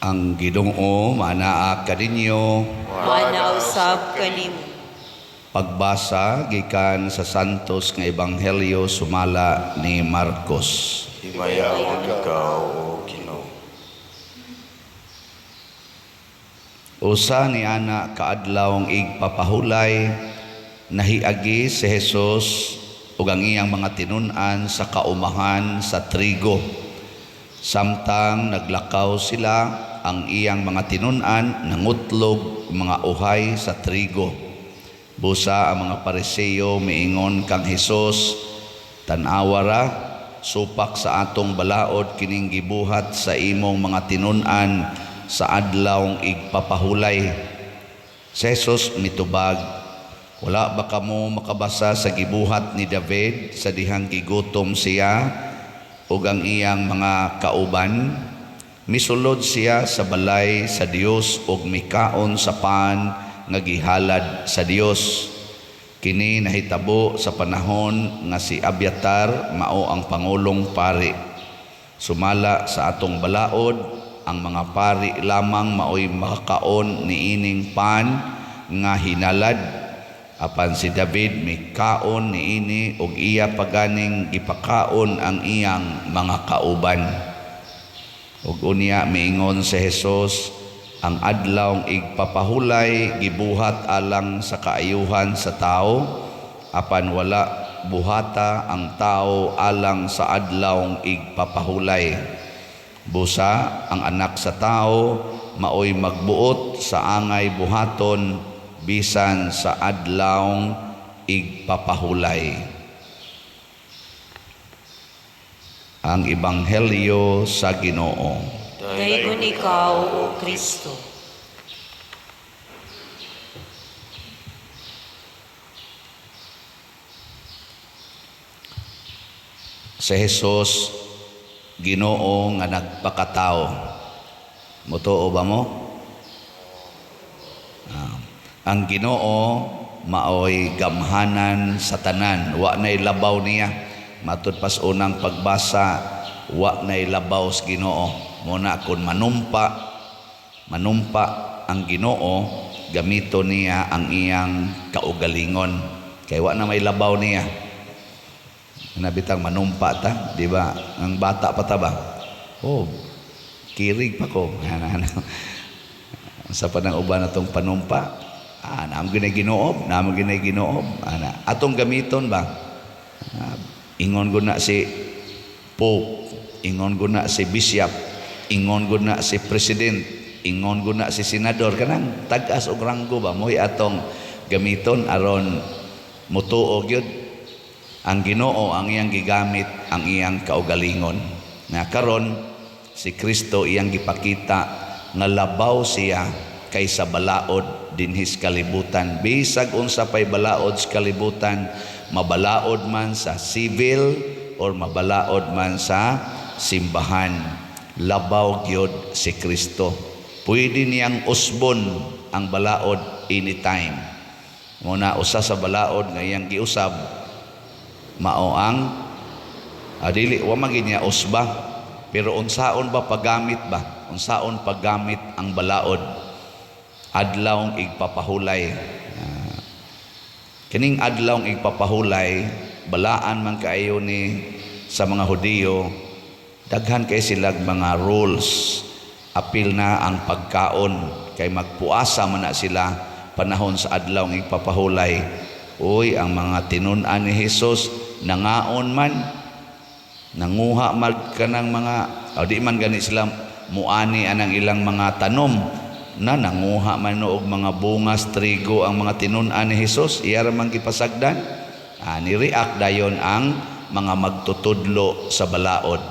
Ang Ginoo manaa kaninyo. Mana usab kanimo. Pagbasa gikan sa Santos nga Ebanghelyo sumala ni Marcos. Himayaon ikaw, O Ginoo. Usa ni ana kaadlawng igpapahulay, nahiagi si Jesus ug ang iyang mga tinun-an sa kaumahan sa trigo. Samtang naglakaw sila, ang iyang mga tinun-an nangutlog mga uhay sa trigo. Busa ang mga Pariseo miingon kang Hesus, "Tan-awa ra, supak sa atong balaod kining gibuhat sa imong mga tinun-an sa adlawng igpapahulay." Si Jesus mitubag, "Wala ba kamo makabasa sa gibuhat ni David sa dihang gigutom siya ug ang iyang mga kauban? Misulod siya sa balay sa Dios ug mikaon sa pan nga gihalad sa Dios. Kini nahitabo sa panahon nga si Abiatar mao ang pangulong pari. Sumala sa atong balaod, ang mga pari lamang maoy makakaon niining pan nga hinalad. Apan si David mikaon niini ug iya paganing gipakaon ang iyang mga kauban." Ug unya miingon si Jesus, "Ang adlawng igpapahulay gibuhat alang sa kaayuhan sa tao, apan wala buhata ang tao alang sa adlawng igpapahulay. Busa ang Anak sa Tao maoy magbuot sa angay buhaton bisan sa adlawng igpapahulay." Ang Ebanghelyo sa Ginoo. Daygon ikaw, O Kristo. Si Jesus, Ginoo nga nagpakatao. Mutuo ba mo? Ang Ginoo maoy gamhanan sa tanan, wa nay labaw niya. Matud pas unang pagbasa, wa nay labaw sa Ginoo. Muna kun manumpa ang Ginoo, gamito niya ang iyang kaugalingon. Kay wa na may labaw niya. Nabitang manumpa ta, di ba? Ang bata pa ta ba? Oh, kirig pa ko. Ano, ano. Sa panang uban na tong panumpa, naam ginay Ginoob, naam ginay Ginoob. Ana, atong gamiton ba? Ingon ko na si Pope, ingon ko na si Bishop, ingon ko na si President, ingon ko na si Senador, kanang tag-as og ranggo ba mo'y atong gamiton aron mutuo gyud ang Ginoo ang iyang gigamit ang iyang kaugalingon. Na karon si Kristo iyang gipakita nga labaw siya kaysa balaod dinhis kalibutan. Bisag unsa pay balaod sa kalibutan, mabalaod man sa civil or mabalaod man sa simbahan, labaw gyud si Kristo. Pwede niyang usbon ang balaod anytime. Muna usa sa balaod nga iyang giusab mao ang dili wa man gyud niya usba, pero unsaon ba paggamit ba? Unsaon paggamit ang balaod? Adlawng igpapahulay. Kining adlawng igpapahulay, balaan man kaayo ni sa mga Hudiyo, daghan kay silag mga rules. Apil na ang pagkaon kay magpuasa man na sila panahon sa adlawng igpapahulay. Uy, ang mga tinun-an ni Hesus nangaon man, nanguha man kanang mga, o di man gani sila muani anang ilang mga tanom, na nanguha man og mga bungas trigo ang mga tinun-an ni Hesus, iya ra man gipasagdan. Ni-react dayon ang mga magtutudlo sa balaod.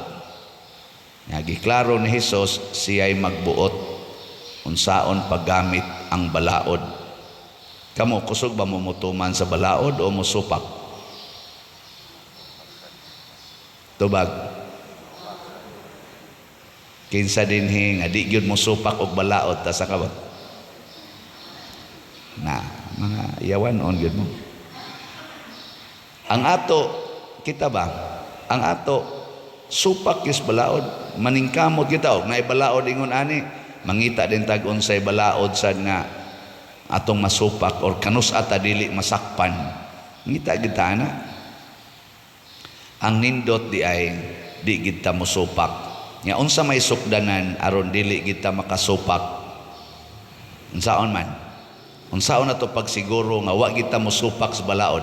Nga giklaro ni Hesus siya'y magbuot unsaon paggamit ang balaod. Kamo kusog ba mo mutuman sa balaod o musupak? Tubag. Kinsa dinhi nga di gyud mosupak og balaod ta sa kabot? Na mga yawan on gyud mo. Ang ato kita ba? Ang ato supak is balaod, maningkamot kita og naay balaod ingon ani, Mangita din tag unsay balaod sad nga atong masupak or kanus ata dili masakpan. Ngita gid ta ana. Ang nindot di ay di gid ta mosupak. Nya unsa may sukdanan aron dili gid ta makasupak? Unsaon man? Unsaon na to pagsiguro nga wa gid ta mosupak sa balaod?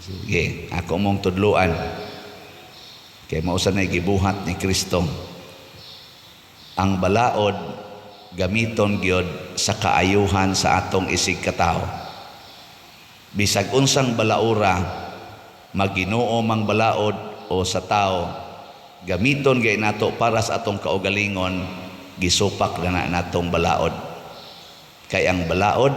Sige, ako mong tudluan. Kay mao sa nay gibuhat ni Kristo. Ang balaod gamiton gyud sa kaayuhan sa atong isig katawo. Bisag unsang balaura, maginoo mang balaod o sa tao, gamiton gay nato para sa atong kaugalingon, gisupak na na natong balaod. Kay ang balaod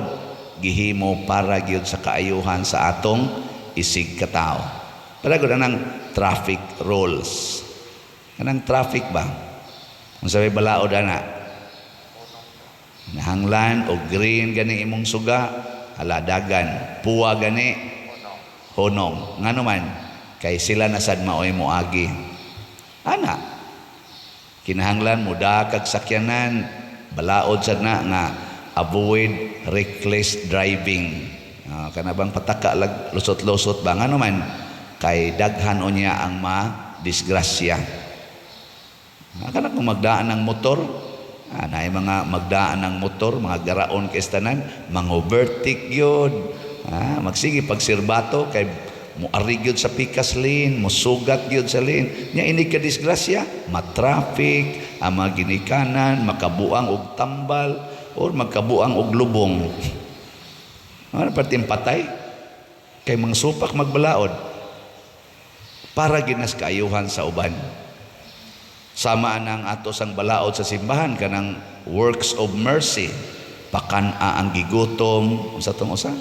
gihimo para gyud sa kaayuhan sa atong isig katawo. Para gud anang traffic rules. Kanang traffic ba? Unsa may balaod ana? Nahanglan o green gani imong suga, haladagan, puwa gani honong. Ngano man kay sila na sad maoy moagi. Ana, kinahanglan mo kag sakyanan, balaod sad na nga avoid reckless driving. Kana bang pataka lag lusot-lusot ba? Ngano man kay daghan unya ang ma-disgrasya. Kana kung magdaan ng motor, naay mga magdaan ng motor, mga garaon kay tanan, mang-overtake gyud. Magsige pagsirbato kay muari gyud sa pikas lane, musugat gyud sa lane. Nya ini ka disgrasya, ma-traffic, ang mga ginikanan, makabuang og tambal or magkabuang og lubong. Ano perting patay? Kay mangsupak magbalaod para ginas kaayuhan sa uban. Sama nang ato sang balaod sa simbahan kanang works of mercy. Pakan-a ang gigutom, unsa tong usa?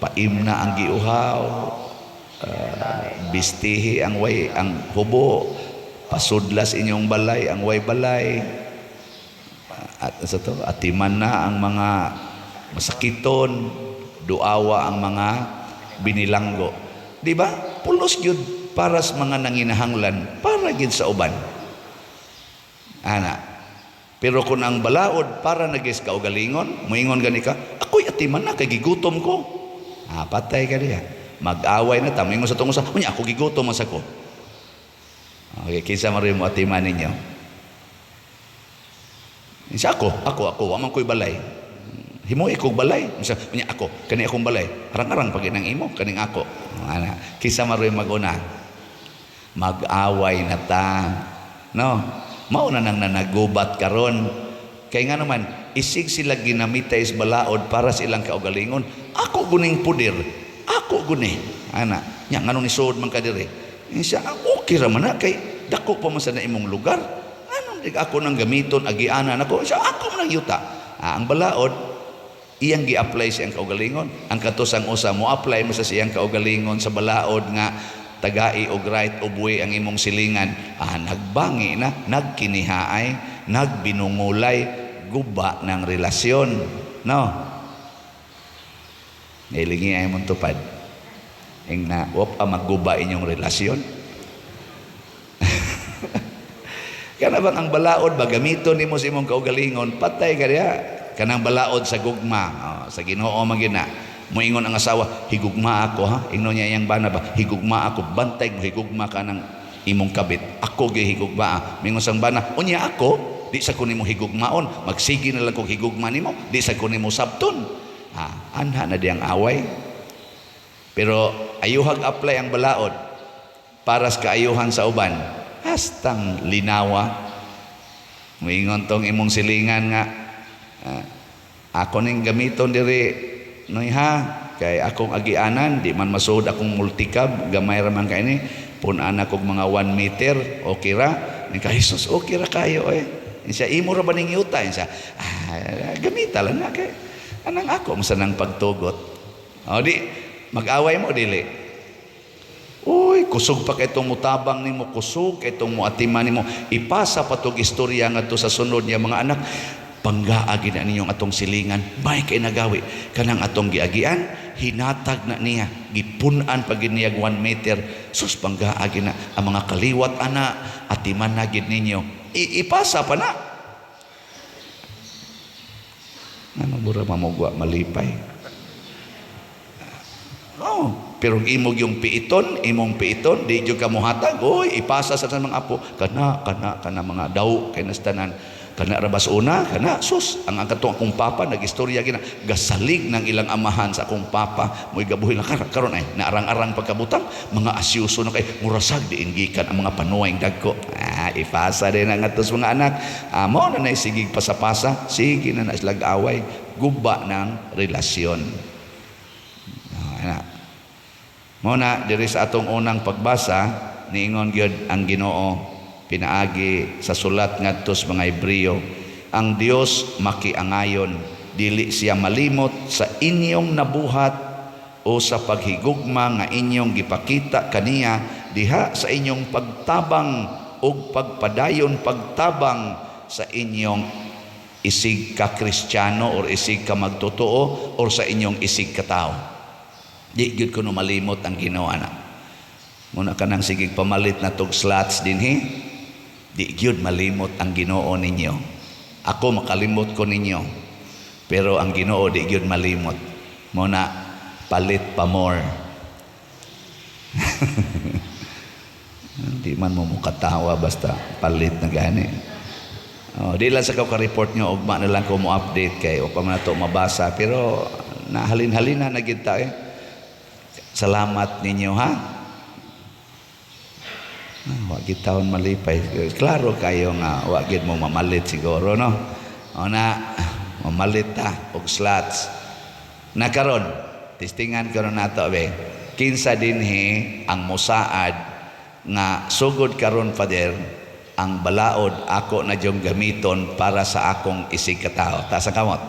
Paimna ang giuhaw, bistihi ang way ang hubo, pasudlas inyong balay ang way balay. At sa to, atiman na ang mga masakiton, duawa ang mga binilanggo. Di ba? Pulos gyud para sa mga nanginahanglan, para gyud sa uban. Ana. Pero kung ang balaod para nagis kaugalingon, moingon gani ka, ako'y atiman na kay gigutom ko. Patay ka diha. Mag-away na ta, moingon sa tungod sa, unya ako gigutom man sa ko. Okay, kinsa man mo atiman ninyo? Isa ako, ako, ako, wa man ko'y balay. Himo ikog balay. Unsa unya ako, kani akong balay. Arang-arang pag inang imo, kaning ako. Ana, kinsa man maguna? Mag-away na ta. No? Mao na nang nanagubat karon. Kay nga naman, isig sila ginamitay sa balaod para sa ilang kaugalingon. Ako guning pudir. Ako guni. Ana, nya nganong isuod man ka diri? Siya, okay ra man na kay dako pa man sa na imong lugar. Anong di ako nang gamiton agianan ako? Siya, ako man ang yuta. Ang balaod iyang gi-apply sa iyang kaugalingon. Ang katusang usa mo apply mo sa siyang kaugalingon sa balaod nga tagai og right of way ang imong silingan. Nagbangi na, nagkinihaay, nagbinungulay, guba ng relasyon. No? Nailingi ay mong tupad. Ing na, wap pa magguba inyong relasyon. Kana bang ang balaod ba gamiton nimo sa imong kaugalingon, patay ka diha. Kanang balaod sa gugma, oh, sa Ginoo man gyud na. Moingon ang asawa, higugma ako ha. Ingnon niya iyang bana ba, higugma ako, bantay mo higugma ka ng imong kabit. Ako gyud higugma. Ah. Mingon sang bana, unya ako, di sa ko nimo higugmaon, magsige na lang kog higugma nimo, di sa ko nimo sabton. Anha na diyang away. Pero ayuhag apply ang balaod para sa kaayuhan sa uban. Hastang linawa. Moingon tong imong silingan nga, ako ning gamiton diri noy ha, kay akong agianan di man masuod akong multicab, gamay ra man kay ni, pun-an kog mga 1 meter, okay ra. Ning ka Jesus, okay ra kayo eh. Siya imo ra ba ning yuta? Siya, gamita lang na kay anang ako mo nang pagtugot. O di mag-away mo dili. Uy, kusog pa kay itong mutabang nimo, kusog kay itong muatiman nimo. Ipasa pa tog istorya ngadto sa sunod niya mga anak. Panggaa gid na ninyong atong silingan, may kay nagawi kanang atong giagian, Hinatag na niya, gipun-an pa gid niya 1 meter. Sus, banggaa gid na ang mga kaliwat ana, atiman na gid ninyo. Ipasa pa na. Ano mura mamugwa malipay. Oh, pero imog yung piiton, imong piiton, di jud ka mohatag, oy, ipasa sa mga apo, kana kana kana mga daw kay nastanan. Kana rabas una, kana sus, ang katong akong papa nagistorya gina, gasalig ng ilang amahan sa akong papa, mo'y gabuhi lang karon ay naarang-arang pagkabutang, mga asyuso na kay murasag diin gikan ang mga panuway dagko. Ah, ipasa din ang atos mga anak. Ah, mao na nay sige pasapasa, sige na na sila away, guba ng relasyon. Ah, ana. Mao na diri sa atong unang pagbasa, niingon gyud ang Ginoo pinaagi sa sulat ngadto sa mga Hebreo, ang Dios makiangayon, dili siya malimot sa inyong nabuhat o sa paghigugma nga inyong gipakita kaniya diha sa inyong pagtabang ug pagpadayon pagtabang sa inyong isig ka Kristiyano or isig ka magtotoo or sa inyong isig ka tao. Di gyud kuno malimot ang Ginoo ana. Muna kanang sigig pamalit na tog slots dinhi, di gyud malimot ang Ginoo ninyo. Ako makalimot ko ninyo, pero ang Ginoo di gyud malimot. Muna palit pa more. Di man mo mukatawa basta palit na gani. Oh, di lang sa ka-report nyo, ugma na lang ko mo update kay o pa man nato mabasa, pero nahalin-halina na gid ta eh. Salamat ninyo ha. Ah, wa gid taon malipay. Klaro kayo nga wa gid mo mamalit siguro no. O na mamalit ta og slots. Na karon testingan karon nato be. Kinsa dinhi ang mosaad nga sugod karon, Father, ang balaod ako na diyong gamiton para sa akong isig katao. Taas ang kamot.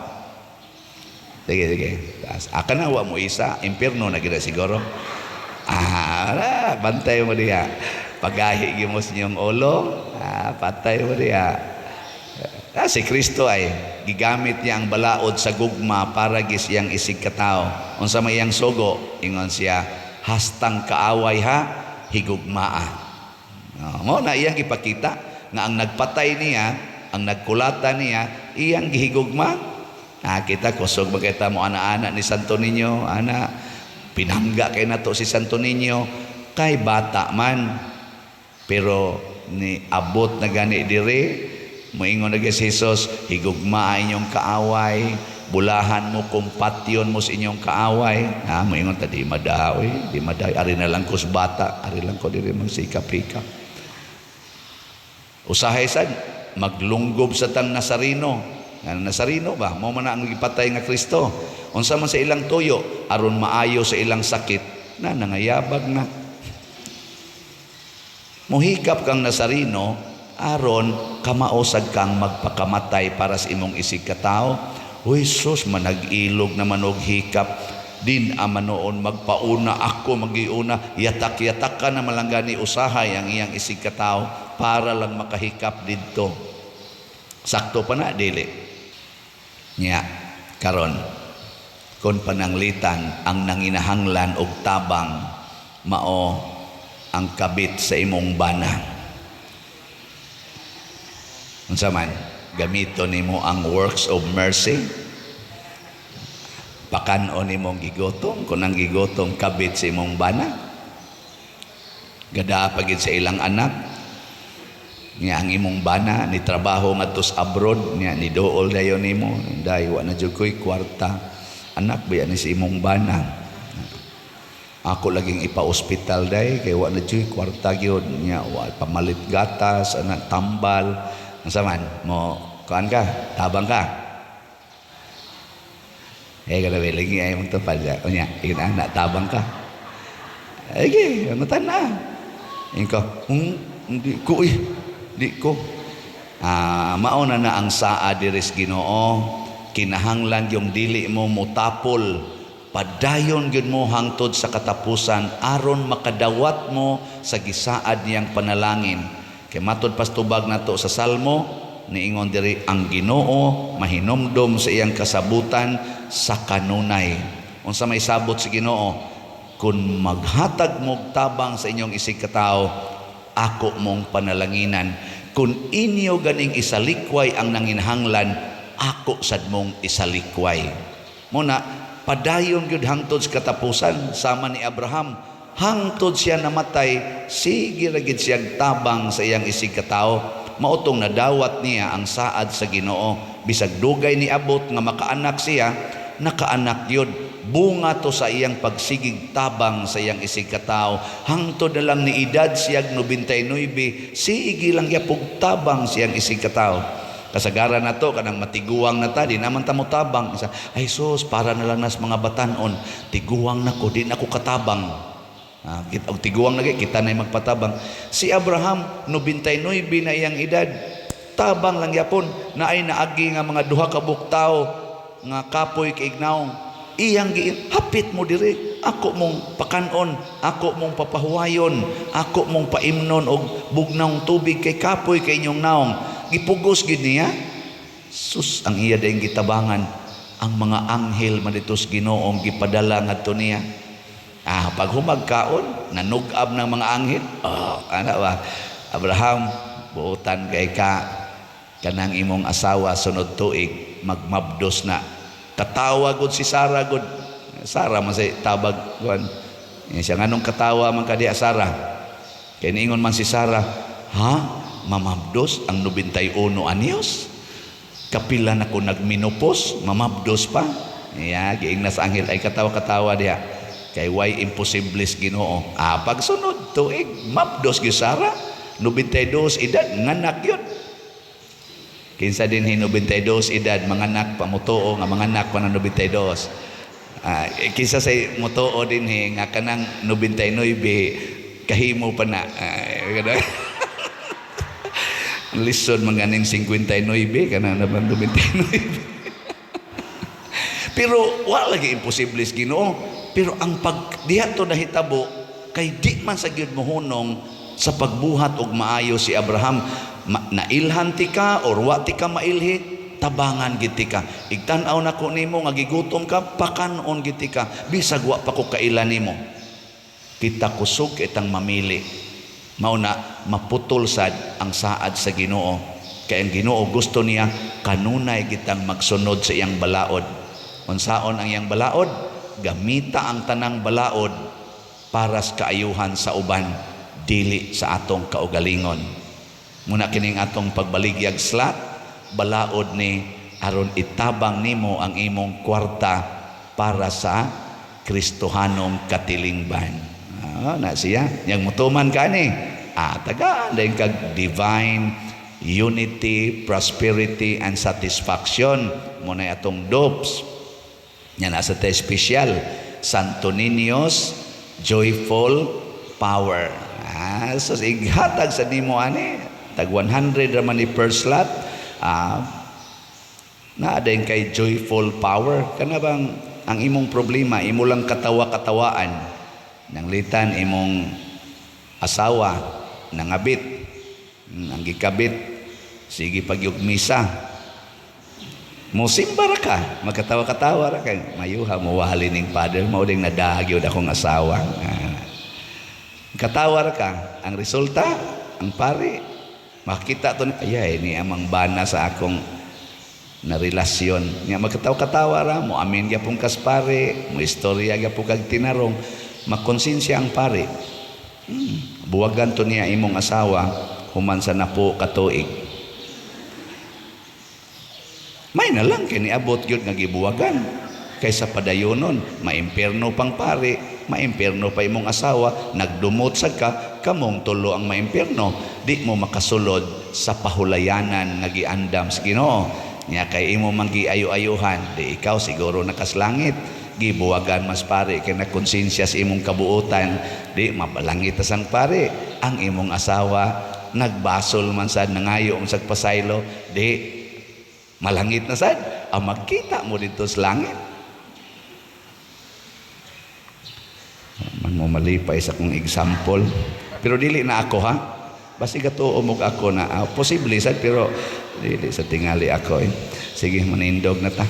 Sige, sige. Taas. Aka na, wa mo isa. Impierno na gina siguro. Ah, bantay mo diha. Pagahi gyud mo sa inyong ulo. Ah, patay mo diha. Ah, si Kristo ay gigamit niya ang balaod sa gugma para gis iyang isig katao. Unsa may iyang sugo, ingon siya, hastang kaaway ha, higugmaa. Oh, mao na iyang gipakita nga ang nagpatay niya, ang nagkulata niya, iyang gihigugma. Ah, kita kusog ba kita mo ana-ana ni Santo Niño, ana pinangga kay nato si Santo Niño kay bata man. Pero ni abot na gani diri, moingon na si Jesus, higugmaa inyong kaaway, bulahan mo kumpatyon mo sa inyong kaaway. Ah, moingon ta di madaoy, di madaoy, ari na lang ko sa bata, ari lang ko diri magsikap-hikap. Usahay sad maglunggob sa tang Nazareno. Nga Nazareno ba mao man ang gipatay nga Kristo. Unsa man sa ilang tuyo aron maayo sa ilang sakit na nangayabag na. Muhikap kang Nazareno aron kamaosag kang magpakamatay para sa imong isig katao. Uy sus, manag-ilog na manog hikap din ama noon magpauna ako magiuna, yatak-yatak ka na malanggani usahay ang iyang isig katao para lang makahikap didto. Sakto pa na dili nya karon kon pananglitan ang nanginahanglan og tabang mao ang kabit sa imong bana. Unsa man gamito nimo ang works of mercy, pakan-on nimong gigutom, kun ang gigutom kabit sa imong bana, gada pa gid sa ilang anak niya ang imong bana ni trabaho ngadto sa abroad niya ni dool dayon nimo, day wa na jud koy kwarta, anak biya ni sa imong bana, ako laging ipa-ospital day kay wa na jud kwarta gyud niya, wa pamalit gatas anak tambal. Unsa man mo kuan ka, tabang ka. Eh kada lagi ay mong tupad ya. Unya, ikita na tabang ka. Ege, angutan na. Inko, hindi ko eh. Di ko. Ah, mauna na ang saa diris Ginoo, kinahanglan yung dili mo mutapol. Padayon gyud mo hangtod sa katapusan aron makadawat mo sa gisaad niyang panalangin. Kay matod pastubag nato sa Salmo, niingon diri ang Ginoo mahinomdom sa iyang kasabutan sa kanunay. Unsa may sabot sa Ginoo? Kung maghatag mog tabang sa inyong isig katawo, ako mong panalanginan. Kung inyo ganing isalikway ang nanginhanglan, ako sad mong isalikway. Muna, padayon gyud hangtod sa katapusan, sama ni Abraham. Hangtod siya namatay, sige ra gid siyang tabang sa iyang isig katawo. Mautong nadawat niya ang saad sa Ginoo. Bisag dugay ni abot nga makaanak siya, nakaanak yun. Bunga to sa iyang pagsigig tabang sa iyang isig katawo. Hangtod na lang ni edad siyag 99, sige lang yapog tabang siyang isig katawo. Kasagaran na to, kanang matiguang na ta, di naman ta mo tabang. Isa, ay sus, para na lang nas mga batanon, tiguang na ko, di na ko katabang. Og tiguang na kita na magpatabang. Si Abraham, 99 na iyang edad, tabang lang yapon, na ay naagi nga mga duha ka buktaw, nga kapoy kaignaw. Iyang giin, hapit mo diri, ako mong pakanon, ako mong papahuwayon, ako mong paimnon og bugnawng tubig kay kapoy kay inyong naong. Gipugos gid niya. Sus, ang iya dayong gitabangan, ang mga anghel man dito sa Ginoong gipadala ngadto niya. Pag humagkaon, nanugab ng mga anghel. Oh, ana ba? Abraham, buotan kay ka kanang imong asawa sunod tuig magmabdos na. Katawa gud si Sarah gud. Sarah man say tabag kuan. Yan siya nganong katawa man kadiya Sarah? Kay niingon man si Sarah, ha? Mamabdos ang 91 anyos? Kapila na ko nagminopos, mamabdos pa. Ya, giingna sa anghel ay katawa-katawa diha. Kay why imposibles Ginoo. Pagsunod tuig mabdos gyud Sarah, 92 edad nganak yun. Kinsa din hi 92 edad manganak pa mutuo nga manganak pa ng 92. Kinsa say mutuo din hi nga kanang 99 kahimo pa na. Lisod man ganing 59 kanang naman 99. Pero wa lagi imposible sa Ginoo. Pero ang pag diha to nahitabo kay di man sa gyud mohunong sa pagbuhat og maayo si Abraham. Nailhan ti ka or wa ti ka mailhi, tabangan gid ti ka. Igtan-aw nako nimo nga gigutom ka, pakanon gid ti ka bisag wa pa ko kaila nimo. Kita kusog itang mamili. Mao na maputol sad ang saad sa Ginoo. Kay ang Ginoo gusto niya kanunay kitang magsunod sa iyang balaod. Unsaon ang iyang balaod? Gamita ang tanang balaod para sa kaayuhan sa uban, dili sa atong kaugalingon. Muna kining atong pagbaligyag slot, balaod ni aron itabang nimo ang imong kwarta para sa Kristohanong katilingban. Na siya, yang mutuman ka ni. Tagaan din kag divine unity, prosperity and satisfaction. Muna atong dopes. Yan nasa te espesyal. Santo Niño's Joyful Power. So ighatag sa nimo ani tag 100 ra man ni per slot. Naa din kay joyful power. Kana bang ang imong problema imo lang katawa-katawaan. Nanglitan imong asawa nangabit. Ang gikabit sige pagyug misa. Musimba ra ka, magkatawa-katawa ra ka. Mayuha mo wali ning father, mao ding nadahag yun akong asawa. Katawa ra ka, ang resulta, ang pari, makita to, ayay, ni amang bana sa akong na relasyon. Nga magkatawa-katawa ra, mo amin gyapon kas pare, mo istorya gyapon kag tinarong, makonsensya ang pare. Buwagan to niya imong asawa, human sa napo katuig. May na lang kay niabot gyud nga gibuwagan kaysa padayonon, maimpierno pang pare, maimpierno pa imong asawa, nagdumot sad ka, kamong tulo ang maimpierno, di mo makasulod sa pahulayanan nga giandam sa Ginoo. Nya kay imo man giayo-ayohan, di ikaw siguro nakaslangit, gibuwagan mas pare kay nakonsensya sa imong kabuotan, di mabalangit ta sang pare. Ang imong asawa nagbasol man sad, nangayo man sad pasaylo, di malangit na sad, ang magkita mo dito sa langit. Man mo malipay sa kong example. Pero dili na ako ha. Basi gatuo mo ako na, posible sad, pero dili sa tingali ako. Sige, manindog na ta.